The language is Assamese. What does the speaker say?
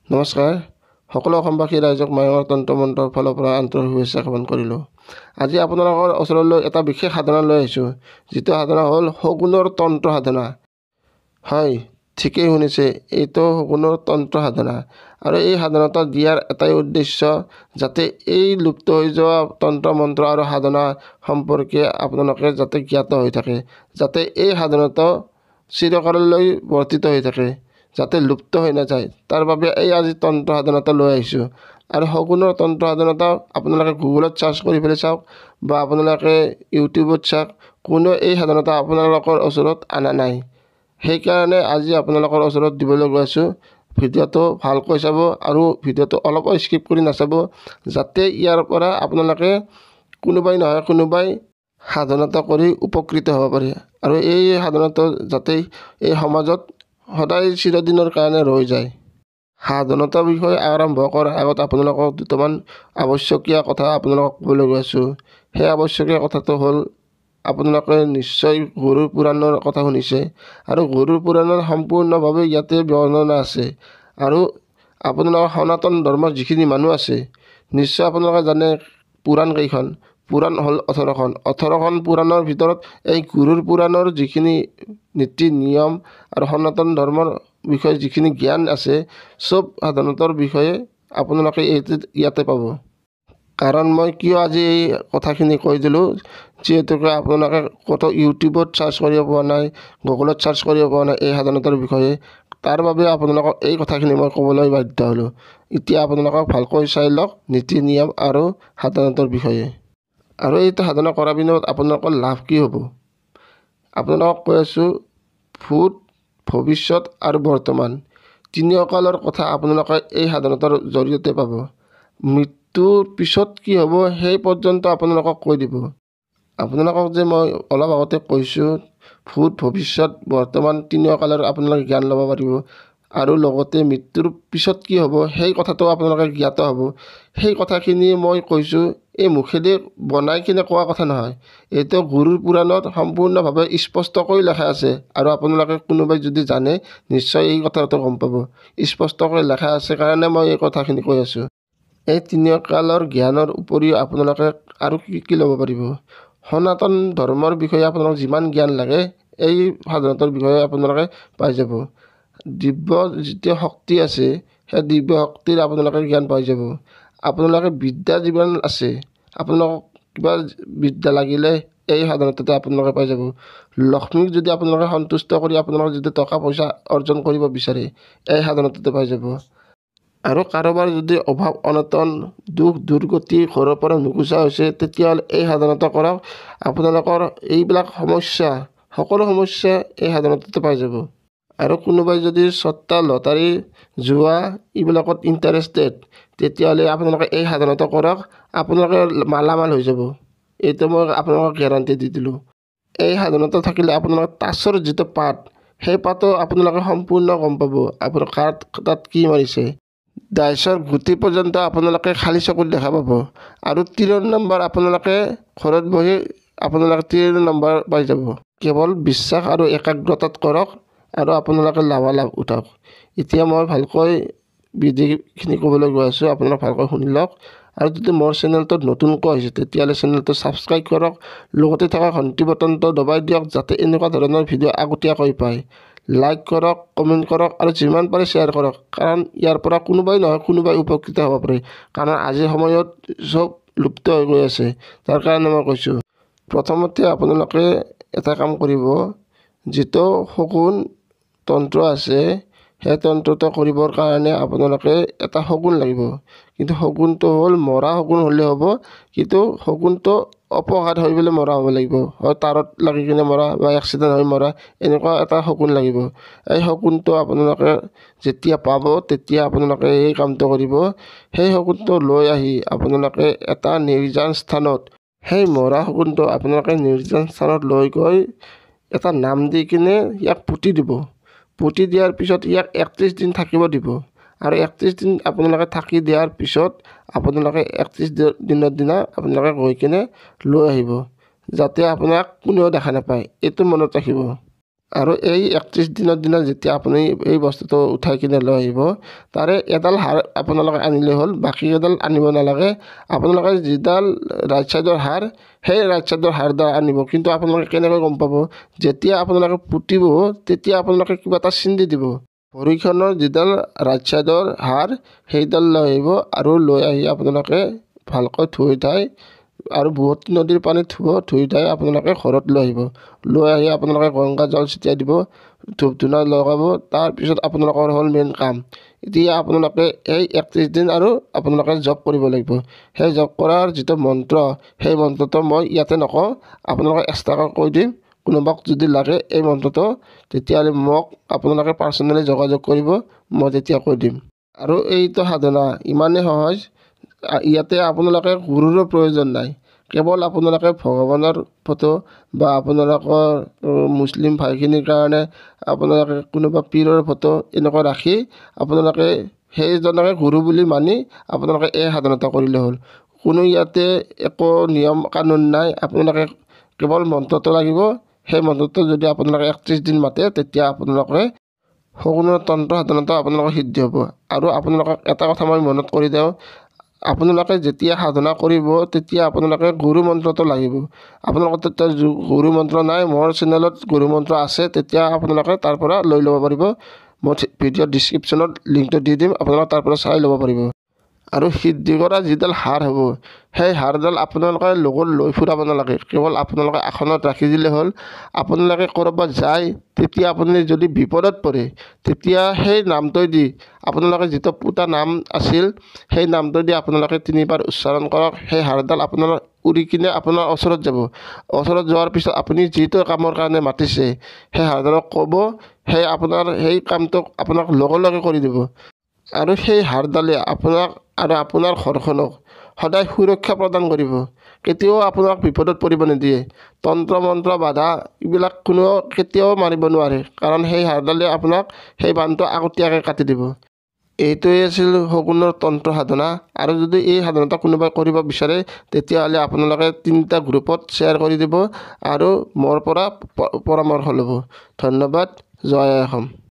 নমস্কাৰ সকলো অসমবাসী ৰাইজক মায়ঙৰ তন্ত্ৰ মন্ত্ৰৰ ফালৰ পৰা আন্তৰিক শুভেচ্ছা জ্ঞাপন কৰিলোঁ। আজি আপোনালোকৰ ওচৰলৈ এটা বিশেষ সাধনা লৈ আহিছোঁ, যিটো সাধনা হ'ল শগুনৰ তন্ত্ৰ সাধনা। হয়, ঠিকেই শুনিছে, এইটো শগুনৰ তন্ত্ৰ সাধনা। আৰু এই সাধনাটো দিয়াৰ এটাই উদ্দেশ্য, যাতে এই লুপ্ত হৈ যোৱা তন্ত্ৰ মন্ত্ৰ আৰু সাধনা সম্পৰ্কে আপোনালোকে যাতে জ্ঞাত হৈ থাকে, যাতে এই সাধনাটো চিৰকাললৈ বৰ্তিত হৈ থাকে, যাতে লুপ্ত হৈ নাযায়, তাৰ বাবে এই আজি তন্ত্ৰ সাধনাটো লৈ আহিছোঁ। আৰু শগুনৰ তন্ত্ৰ সাধনাটো আপোনালোকে গুগলত চাৰ্চ কৰি পেলাই চাওক বা আপোনালোকে ইউটিউবত চাওক, কোনেও এই সাধনাটো আপোনালোকৰ ওচৰত অনা নাই। সেইকাৰণে আজি আপোনালোকৰ ওচৰত দিবলৈ গৈ আছোঁ। ভিডিঅ'টো ভালকৈ চাব আৰু ভিডিঅ'টো অলপো স্কিপ কৰি নাচাব, যাতে ইয়াৰ পৰা আপোনালোকে কোনোবাই নহয় কোনোবাই সাধনাটো কৰি উপকৃত হ'ব পাৰে আৰু এই সাধনাটো যাতে এই সমাজত সদায় চিৰদিনৰ কাৰণে ৰৈ যায়। সাধনতাৰ বিষয়ে আৰম্ভ কৰাৰ আগত আপোনালোকক দুটামান আৱশ্যকীয় কথা আপোনালোকক ক'বলৈ গৈ আছোঁ। সেই আৱশ্যকীয় কথাটো হ'ল, আপোনালোকে নিশ্চয় গৰুড় পুৰাণৰ কথা শুনিছে আৰু গৰুড় পুৰাণৰ সম্পূৰ্ণভাৱে ইয়াতে বৰ্ণনা আছে। আৰু আপোনালোকৰ সনাতন ধৰ্মৰ যিখিনি মানুহ আছে, নিশ্চয় আপোনালোকে জানে পুৰাণ কেইখন। পুৰাণ হ'ল 18খন। 18খন পুৰাণৰ ভিতৰত এই গৰুড় পুৰাণৰ যিখিনি নীতি নিয়ম আৰু সনাতন ধৰ্মৰ বিষয়ে যিখিনি জ্ঞান আছে, চব সাধনতাৰ বিষয়ে আপোনালোকে ইয়াতে পাব। কাৰণ মই কিয় আজি এই কথাখিনি কৈ দিলোঁ, যিহেতুকে আপোনালোকে ক'তো ইউটিউবত চাৰ্চ কৰিব পৰা নাই, গুগলত চাৰ্চ কৰিব পৰা নাই এই সাধনতাৰ বিষয়ে, তাৰ বাবে আপোনালোকক এই কথাখিনি মই ক'বলৈ বাধ্য হ'লোঁ। এতিয়া আপোনালোকক ভালকৈ চাই লওক নীতি নিয়ম আৰু সাধনতাৰ বিষয়ে। আৰু এইটো সাধনা কৰাৰ বিনিময়ত আপোনালোকৰ লাভ কি হ'ব, আপোনালোকক কৈ আছোঁ। ভূত, ভৱিষ্যত আৰু বৰ্তমান তিনিওকালৰ কথা আপোনালোকে এই সাধনতাৰ জৰিয়তে পাব। মৃত্যুৰ পিছত কি হ'ব সেই পৰ্যন্ত আপোনালোকক কৈ দিব। আপোনালোকক যে মই অলপ আগতে কৈছোঁ, ভূত, ভৱিষ্যত, বৰ্তমান তিনিওকালৰ আপোনালোকে জ্ঞান ল'ব পাৰিব আৰু লগতে মৃত্যুৰ পিছত কি হ'ব সেই কথাটো আপোনালোকে জ্ঞাত হ'ব। সেই কথাখিনি মই কৈছোঁ, এই মুখেদি বনাই কিনে কোৱা কথা নহয়, এইটো গৰুড় পুৰাণত সম্পূৰ্ণভাৱে স্পষ্টকৈ লেখা আছে। আৰু আপোনালোকে কোনোবাই যদি জানে নিশ্চয় এই কথাটো গম পাব। স্পষ্টকৈ লেখা আছে কাৰণে মই এই কথাখিনি কৈ আছোঁ। এই তিনিওকালৰ জ্ঞানৰ উপৰিও আপোনালোকে আৰু কি কি ল'ব পাৰিব, সনাতন ধৰ্মৰ বিষয়ে আপোনালোকক যিমান জ্ঞান লাগে এই সাধনতাৰ বিষয়ে আপোনালোকে পাই যাব। দিব্য যিটো শক্তি আছে সেই দিব্য শক্তিৰ আপোনালোকে জ্ঞান পাই যাব। আপোনালোকে বিদ্যা যিমান আছে, আপোনালোকক কিবা বিদ্যা লাগিলে এই সাধনতাতে আপোনালোকে পাই যাব। লক্ষ্মীক যদি আপোনালোকে সন্তুষ্ট কৰি আপোনালোকে যদি টকা পইচা অৰ্জন কৰিব বিচাৰে, এই সাধনতাতে পাই যাব। আৰু কাৰোবাৰ যদি অভাৱ অনাটন, দুখ দুৰ্গতি ঘৰৰ পৰা নুগুচা হৈছে, তেতিয়াহ'লে এই সাধনতা কৰক। আপোনালোকৰ এইবিলাক সমস্যা, সকলো সমস্যা এই সাধনতাতে পাই যাব। আৰু কোনোবাই যদি সত্তা, লটাৰী, জুৱা এইবিলাকত ইণ্টাৰেষ্টেড, তেতিয়াহ'লে আপোনালোকে এই সাধনতা কৰক, আপোনালোকে মালামাল হৈ যাব। এইটো মই আপোনালোকক গেৰাণ্টি দি দিলোঁ। এই সাধনতা থাকিলে আপোনালোকে তাচৰ যিটো পাত, সেই পাতো আপোনালোকে সম্পূৰ্ণ গম পাব আপোনাৰ কাৰ তাত কি মাৰিছে। ডাইচৰ গুটি পৰ্যন্ত আপোনালোকে খালী চকুত দেখা পাব। আৰু তীৰৰ নম্বৰ আপোনালোকে ঘৰত বহি আপোনালোকে তীৰৰ নম্বৰ পাই যাব। কেৱল বিশ্বাস আৰু একাগ্ৰতাত কৰক আৰু আপোনালোকে লাভালাভ উঠাওক। এতিয়া মই ভালকৈ বিধিখিনি ক'বলৈ গৈ আছোঁ, আপোনালোকে ভালকৈ শুনি লওক। আৰু যদি মোৰ চেনেলটোত নতুনকৈ আহিছে, তেতিয়াহ'লে চেনেলটো ছাবস্ক্ৰাইব কৰক, লগতে থকা ঘণ্টি বটনটো দবাই দিয়ক, যাতে এনেকুৱা ধৰণৰ ভিডিঅ' আগতীয়াকৈ পায়। লাইক কৰক, কমেণ্ট কৰক আৰু যিমান পাৰে শ্বেয়াৰ কৰক, কাৰণ ইয়াৰ পৰা কোনোবাই নহয় কোনোবাই উপকৃত হ'ব পাৰে। কাৰণ আজিৰ সময়ত চব লুপ্ত হৈ গৈ আছে, তাৰ কাৰণে মই কৈছোঁ। প্ৰথমতে আপোনালোকে এটা কাম কৰিব, যিটো শগুন তন্ত্ৰ আছে সেই তন্ত্ৰটো কৰিবৰ কাৰণে আপোনালোকে এটা শগুন লাগিব। কিন্তু শগুনটো হ'ল মৰা শগুন হ'লে হ'ব, কিন্তু শগুনটো অপঘাত হৈ পেলাই মৰা হ'ব লাগিব, হয় তাঁৰত লাগি কিনে মৰা বা এক্সিডেণ্ট হৈ মৰা, এনেকুৱা এটা শগুন লাগিব। এই শগুনটো আপোনালোকে যেতিয়া পাব তেতিয়া আপোনালোকে এই কামটো কৰিব। সেই শগুনটো লৈ আহি আপোনালোকে এটা নিৰ্জন স্থানত, সেই মৰা শগুনটো আপোনালোকে নিৰ্জন স্থানত লৈ গৈ এটা নাম দি কিনে ইয়াক পুতি দিব। পুতি দিয়াৰ পিছত ইয়াক 31 দিন থাকিব দিব। আৰু 31 দিন আপোনালোকে থাকি দিয়াৰ পিছত আপোনালোকে 31 দিনৰ দিনা আপোনালোকে গৈ কিনে লৈ আহিব, যাতে আপোনাক কোনেও দেখা নাপায়, এইটো মনত ৰাখিব। আৰু এই 31 দিনৰ দিনা যেতিয়া আপুনি এই বস্তুটো উঠাই কিনে লৈ আহিব, তাৰে এডাল হাৰ আপোনালোকে আনিলে হ'ল, বাকী এডাল আনিব নালাগে। আপোনালোকে যিডাল ৰাইট ছাইডৰ হাৰ, সেই ৰাইট ছাইডৰ হাৰডাল আনিব। কিন্তু আপোনালোকে কেনেকৈ গম পাব? যেতিয়া আপোনালোকে পুতিব তেতিয়া আপোনালোকে কিবা এটা চিন দি দিব। ভৰিখনৰ যিডাল ৰাইট ছাইডৰ হাৰ, সেইডাল লৈ আহিব আৰু লৈ আহি আপোনালোকে ভালকৈ ধুই ধাই আৰু বোৱতী নদীৰ পানীত ধুব, ধুই ধাই আপোনালোকে ঘৰত লৈ আহিব। লৈ আহি আপোনালোকে গংগা জল ছটিয়াই দিব, ধূপ ধূনা লগাব। তাৰপিছত আপোনালোকৰ হ'ল মেইন কাম। এতিয়া আপোনালোকে এই 31 দিন আৰু আপোনালোকে জপ কৰিব লাগিব। সেই জপ কৰাৰ যিটো মন্ত্ৰ, সেই মন্ত্ৰটো মই ইয়াতে নকওঁ, আপোনালোকে এক্সট্ৰাকৈ কৈ দিম। কোনোবাক যদি লাগে এই মন্ত্ৰটো, তেতিয়াহ'লে মোক আপোনালোকে পাৰ্চনেলি যোগাযোগ কৰিব, মই তেতিয়া কৈ দিম। আৰু এইটো সাধনা ইমানেই সহজ, ইয়াতে আপোনালোকে গুৰুৰো প্ৰয়োজন নাই। কেৱল আপোনালোকে ভগৱানৰ ফটো বা আপোনালোকৰ মুছলিম ভাইখিনিৰ কাৰণে আপোনালোকে কোনোবা পীৰৰ ফটো এনেকুৱা ৰাখি আপোনালোকে সেইজনকে গুৰু বুলি মানি আপোনালোকে এই সাধনাটো কৰিলে হ'ল। কোনো ইয়াতে একো নিয়ম কানুন নাই, আপোনালোকে কেৱল মন্ত্ৰটো লাগিব। সেই মন্ত্ৰটো যদি আপোনালোকে 31 দিন মাতে, তেতিয়া আপোনালোকে শগুনৰ তন্ত্ৰ সাধনাটো আপোনালোকৰ সিদ্ধি হ'ব। আৰু আপোনালোকক এটা কথা মই মনত কৰি দিওঁ, আপোনালোকে যেতিয়া সাধনা কৰিব তেতিয়া আপোনালোকে গুৰু মন্ত্ৰটো লাগিব। আপোনালোকৰ তাত গুৰু মন্ত্ৰ নাই, মোৰ চেনেলত গুৰু মন্ত্ৰ আছে, তেতিয়া আপোনালোকে তাৰ পৰা লৈ ল'ব পাৰিব। মই ভিডিঅ' ডিছক্ৰিপশ্যনত লিংকটো দি দিম, আপোনালোকে তাৰ পৰা চাই ল'ব পাৰিব। আৰু সিদ্ধি কৰা যিডাল হাৰ হ'ব, সেই হাৰডাল আপোনালোকে লগত লৈ ফুৰাব নালাগে, কেৱল আপোনালোকে আসনত ৰাখি দিলে হ'ল। আপোনালোকে ক'ৰবাত যায়, তেতিয়া আপুনি যদি বিপদত পৰে, তেতিয়া সেই নামটো দি আপোনালোকে যিটো পোতা নাম আছিল, সেই নামটো দি আপোনালোকে তিনিবাৰ উচ্চাৰণ কৰক। সেই হাৰডাল আপোনাৰ উৰি কিনে আপোনাৰ ওচৰত যাব। ওচৰত যোৱাৰ পিছত আপুনি যিটো কামৰ কাৰণে মাতিছে, সেই হাৰডালক ক'ব, সেই আপোনাৰ সেই কামটোক আপোনাক লগে লগে কৰি দিব। আৰু সেই হাৰডালে আপোনাক আৰু আপোনাৰ ঘৰখনক সদায় সুৰক্ষা প্ৰদান কৰিব, কেতিয়াও আপোনাক বিপদত পৰিব নিদিয়ে। তন্ত্ৰ মন্ত্ৰ বাধা এইবিলাক কোনেও কেতিয়াও মাৰিব নোৱাৰে, কাৰণ সেই হাৰডালে আপোনাক সেই বানটো আগতীয়াকৈ কাটি দিব। এইটোৱে আছিল শগুনৰ তন্ত্ৰ সাধনা। আৰু যদি এই সাধনাটো কোনোবাই কৰিব বিচাৰে, তেতিয়াহ'লে আপোনালোকে 3টা গ্ৰুপত শ্বেয়াৰ কৰি দিব আৰু মোৰ পৰা পৰামৰ্শ ল'ব। ধন্যবাদ। জয় আই অসম।